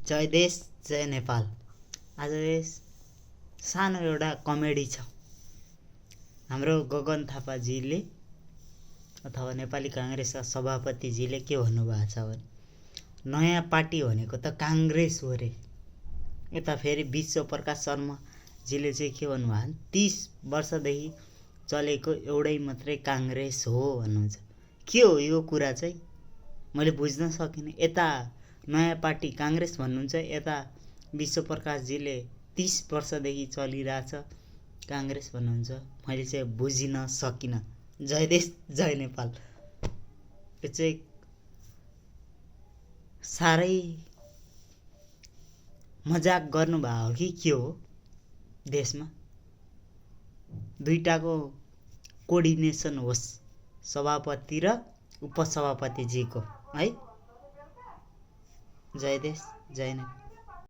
जय देश जय नेपाल। आज सानो एउटा कमेडी छ। हाम्रो गगन थापाजीले अथवा नेपाली कांग्रेसका सभापतिजीले के भन्नुभएको छ भने नयाँ पार्टी भनेको त कांग्रेस हो रे। यता फेरि विश्व प्रकाश शर्माजीले चाहिँ के भन्नुभयो भने 30 वर्षदेखि चलेको एउटै मात्रै कांग्रेस हो भन्नुहुन्छ। के हो यो कुरा चाहिँ मैले बुझ्न सकिनँ। यता नयाँ पार्टी कांग्रेस भन्नुहुन्छ, यता विश्व प्रकाशजीले 30 वर्षदेखि चलिरहेछ कांग्रेस भन्नुहुन्छ। मैले चाहिँ बुझिन सकिनँ। जय देश जय नेपाल। यो चाहिँ साह्रै मजाक गर्नुभएको हो कि के हो। देशमा दुईटाको कोर्डिनेसन होस्, सभापति र उपसभापतिजीको है। जय देश जय नेपाल।